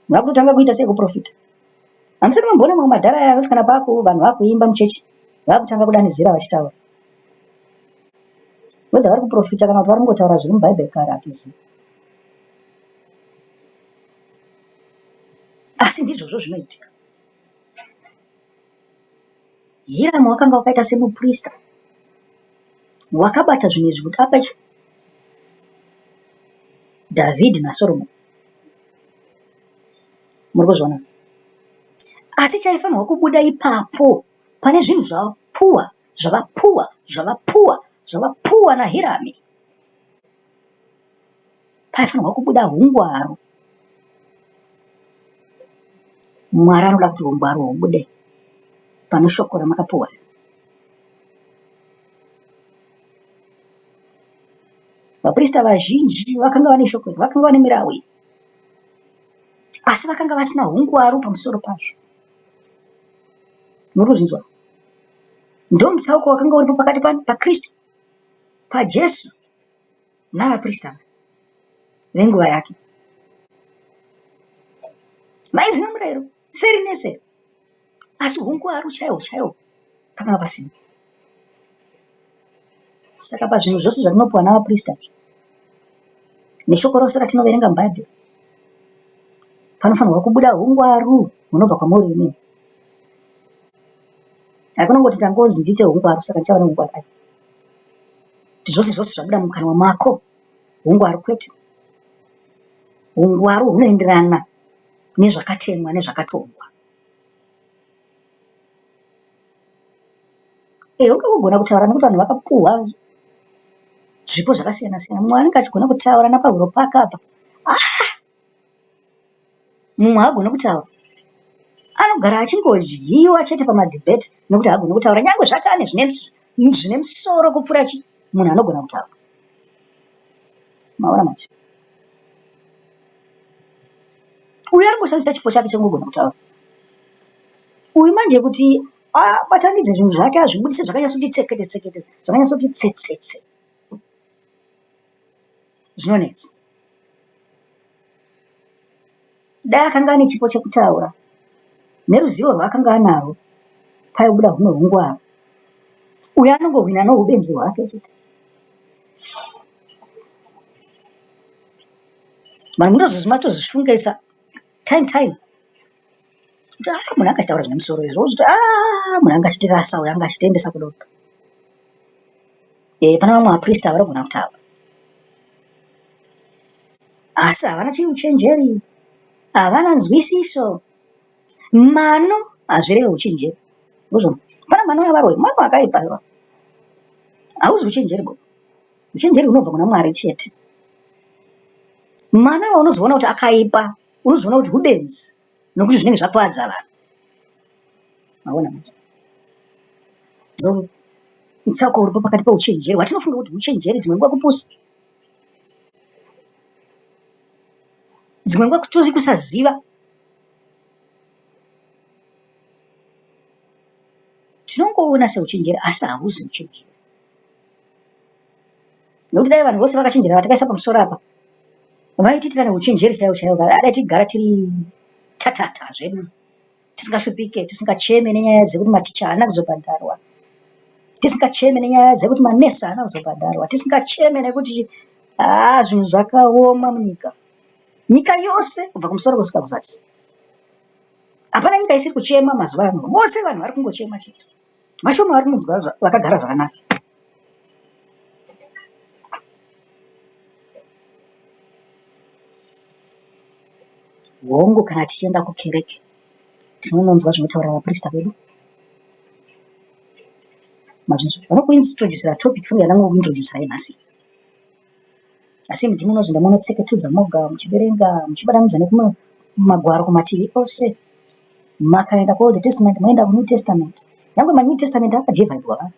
Vakutotanga kuita sekuprofita. Hamusati mamboona mamwe madhara aya anoti kana paku vanhu vakuimba muchechi vakutanga kudanidzira vachitaura. Whether vari kuprofita kana kuti vari kungotaura zviri mubhaibheri kare hatizivi. Asi ndizvozvo zvinoitika. Hiramu wakanga wakaita semuprista wakabata zvinhu izvi kuti ape Dhavhidhi naSoromoni. Muri kuzviona? Asi chaifanirwa kubuda ipapo pane zvinhu zvavapuwa, zvavapuwa, zvavapuwa, zvavapuwa naHirami. Paifanirwa kubuda hungwaru. Mwari anoda kuti hungwaru hubude pane shoko ramakapuwa. Vaprista vazhinji vakanga vane shoko iri, vakanga vane mirau iyi, asi vakanga vasina hungwaru pamusoro pazvo. Muri kuzvinzwa? Ndomutsauko wakanga uripo pakati paKristu, paJesu navaprista venguva yake. Vaiziva murayiro seri neseri, asi hungwaru chaihwo chaihwo pakanga pasina. Saka pazvinhu zvose zvatinopiwa navaprista neshoko rose ratinoverenga muBhaibheri, panofanirwa kubuda hungwaru hunobva kwamuri imimi. Hakuna kungoti ndangozi ndiite hungwaru saka ndichava nehungwaru. Aiwa. Kuti zvose zvose zvabuda mukanwa mako hungwaru kwete. Hungwaru hunoenderana nezvakatemwa nezvakatongwa. Eh, ungangogona kutaura nekuti vanhu vakapuhwa zvipo zvakasiyana siyana. Mumwe anenge achigona kutaura napahuro pake apa. Ah! Mumwe haagoni kutaura. Anogara achingodyiwa chete pamadhibheti nekuti haagoni kutaura nyangwe zvake ane zvine zvine musoro kupfuura chi munhu anogona kutaura. Maona manje? Uyu ari kushandisa chipo chake chekungogona kutaura. Uyu manje kuti abatanidze zvinhu zvake azvibudise zvakanyatsoti tsekete tsekete zvakanyatsoti tsetsetse zvinonetsa. Dai akanga ane chipo chekutaura neruzivo rwaakanga anarwo paibuda humwe hungwaru. Uyu anongohwina nohubenzi hwake chete. Vanhu munotozvishungisa time time kuti ah munhu anga achitaura zvine musoro izvo wozoti ah munhu anga achitirasa uyu anga achitiendesa kudoto. Eh, pane vamwe vaprista vanogona kutaura asi havana chiuchenjeri, havana nzwisiso. Mano hazvireve uchenjeri. Ndozvona. Pana mano avaroyi, mano akaipa iwa. Hauzi uchenjeri bo. Uchenjeri hunobva kuna Mwari chete. Mano iwa unozoona kuti akaipa, unozoona kuti hubenzi nokuti zvinenge zvakuvadza vanhu. Maona manje? Mutsauko uripo pakati peuchenjeri hwatinofunga kuti uchenjeri dzimwe nguva kupusa. Dzimwe nguva kutozi kusaziva. Tinongoona seuchenjeri asi hauzi uchenjeri. Nokuti dai vanhu vose vakachenjera vatakaisa pamusoro apa vaitiitira neuchenjeri chaiwo chaiwo dai tigara tiri tatata zvedu tisingashupike tisingacheme nenyaya dzekuti maticha haana kuzobhadharwa tisingacheme nenyaya dzekuti manesi haana kuzobhadharwa tisingacheme nekuti haa zvinhu zvakaoma munyika nyika yose kubva kumusoro kusvika kuzasi hapana nyika isiri kuchema mazuva ano vose vanhu vari kungochema chete vashoma vari kunzwa vakagara zvakanaka Hongu kana tichienda kukereke tinononzwa zvinotaura vaprista vedu. Mazvinzwa? Vanokuintroducira topic funge yandangokuintroducirai nhasi. Asi ndimi munozoenda monotseketudza moga muchiverenga muchibatanidza nekumagwaro kumativi ose. Makaenda kuOld Testament moenda kuNew Testament. Nyangwe maNew Testament akadhivhaidwa.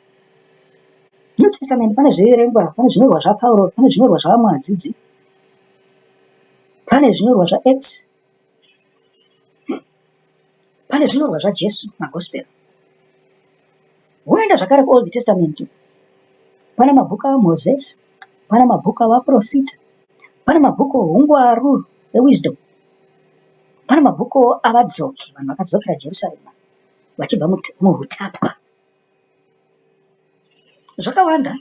New Testament pane zviverengwa, pane zvinyorwa zvaPauro, pane zvinyorwa zvavamwe vadzidzi. Pane zvinyorwa zvaActs, pane zvinyorwa zvaJesu maGospel. Woenda zvakare kuOld Testament, pane mabhuku aMoses, pane mabhuku avaprofita, pane mabhuku ohungwaru eWisdom. Pane mabhuku avadzoki, vanhu vakadzokera Jerusarema vachibva muhutapwa. Zvakawanda.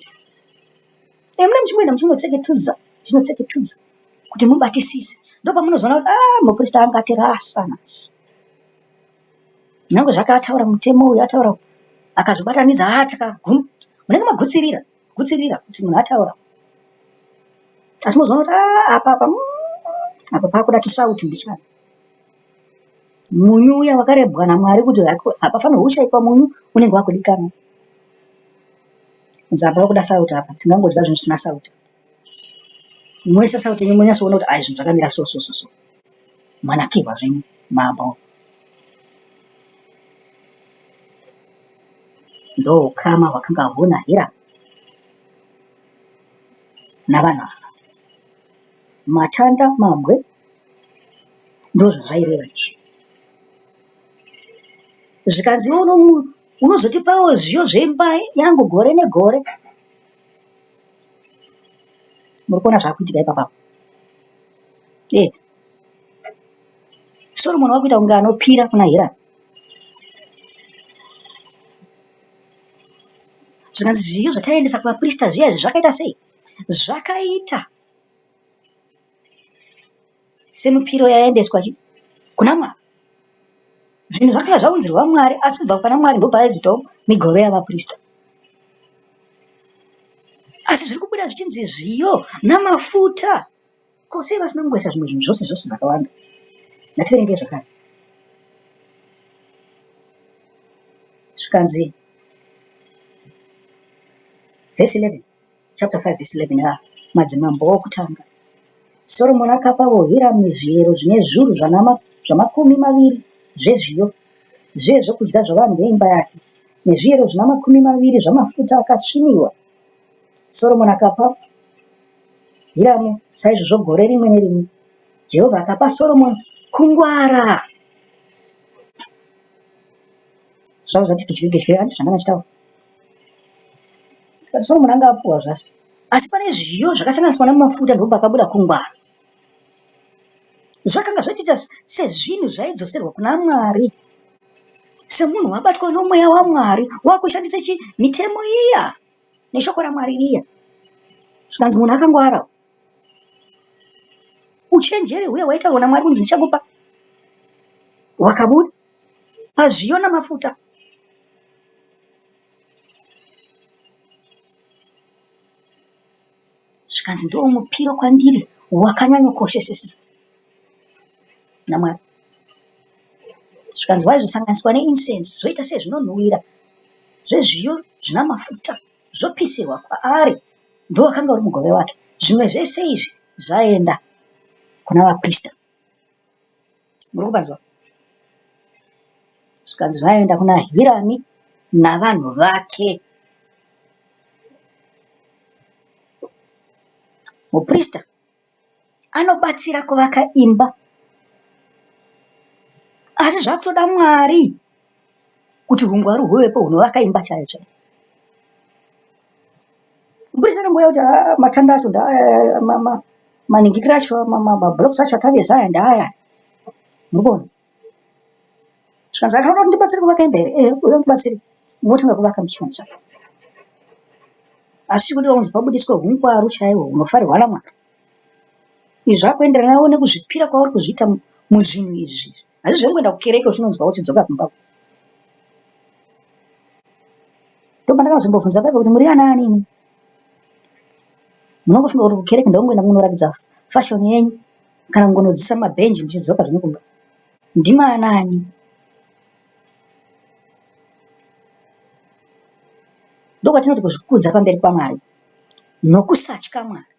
E, mune muchimboenda muchinotseketudza, muchinotseketudza kuti mubatisise. Ndopamunozoona kuti ah, muprista anga atirasa nhasi. Nyangwe zvake ataura mutemo uyu ataura akazobatanidza ah, takagum munenge magutsirira gutsirira kuti munhu ataura asi mozoona kuti ah, apa apa mm, apa pakuda tusauti mbichana munyu uya wakarebwa namwari kuti hapafanirwi kushaikwa munyu unenge wakudikanwa kunzi apa wakuda sauti apa tingangodya zvinhu zvisina sauti moisa sauti yenyu monyatsoona kuti ai zvinhu zvakamira so so so so manakirwa zvenyu mambo ndoukama hwakanga huna Hiramu navanhu ava. Matanda, mabwe ndozvazvaireva izvi. Zvikanzi iwe unozotipawo zviyo zvemba yangu gore negore. Muri kuona zvakuitika ipapa? Eh. Solomon wakuita kunge anopira kuna Hiramu. Zvikanzi zviyo zvataendesa kuvaprista zviya izvi zvakaita sei? Zvakaita semipiro yaendeswa chi kuna Mwari. Zvinhu zvakanga zvaunzirwa Mwari asi kubva pana Mwari ndopaizoitawo migove yavaprista. Asi zviri kubuda zvichinzi zviyo namafuta. Ko sei vasina kungoisa zvimwe zvinhu zvose zvose zvakawanda? Ngativerengei zvakare. Zvikanzi verse 11 chapter 5 verse 11 ya madzimambo okutanga. Soromoni akapawo Hiramu zviyero zvine zviuru zvamakumi maviri zvezviyo zvezvokudya zvavanhu veimba yake nezviyero zvina makumi maviri zvamafuta akasviniwa. Soromoni akapa Hiramu saizvozvo gore rimwe nerimwe. Jehovha akapa Soromoni kungwara. Zvavo zvati gidye gidye hanti zvanga vachitaura. Tikati Soromoni anga apuwa zvase. Asi pane zviyo zvakasanganiswa namafuta ndopakabuda kungwara. Zvakanga zvatoita sezvinhu zvaidzoserwa kuna Mwari. Semunhu wabatwa nomweya waMwari wakushandisa chi mitemo iya. neshoko raMwari riya. Zvikanzi munhu akangwara. Uchenjeri huya hwaitaurwa naMwari kunzi ndichakupa hwakabuda pazviyo namafuta. Zvikanzi ndiwo mupiro kwandiri wakanyanyokoshesesa naMwari. Zvikanzi waizosanganiswa neincense zvoita sezvinonhuwira zvezviyo zvina mafuta zvopisirwa kwaari ndowakanga uri mugove wake. Zvimwe zvese izvi zvaenda kuna vaprista. Muri kupanzwa? Zvikanzi zvaenda kuna Hirami navanhu vake. Muprista anobatsira kuvaka imba asi zvakutoda Mwari kuti hungwaru huvepo hunovaka imba chaiyo chaiyo. Mupurisa anongouya kuti ah, matanda acho ndaaya maningikiro acho mablocks acho ataveza aya ndaaya. Muri kuona? Zvikanzi akaona kuti ndibatsire kuvaka imba here? Eh, uya ndibatsire. Votanga kuvaka muchivanhu chake. Asi chikudiwa kunzi pabudiswe hungwaru chaihwo hunofarirwa naMwari. Izvi zvakuenderanawo nekuzvipira kwauri kuzviita muzvinhu izvi. Hazvisi zvekungoenda kukereke uchinonzwa uchidzoka kumba. Ndopandakazombobvunza baba kuti muri ana ani imi? Munongofunga kuti kukereke ndokungoenda kunoratidza fashion yenyu kana kungonodzisa mabhenji muchidzoka zvenyu kumba. Ndimi ana ani? Ndokwatinoti kuzvikudza pamberi paMwari nokusatya Mwari.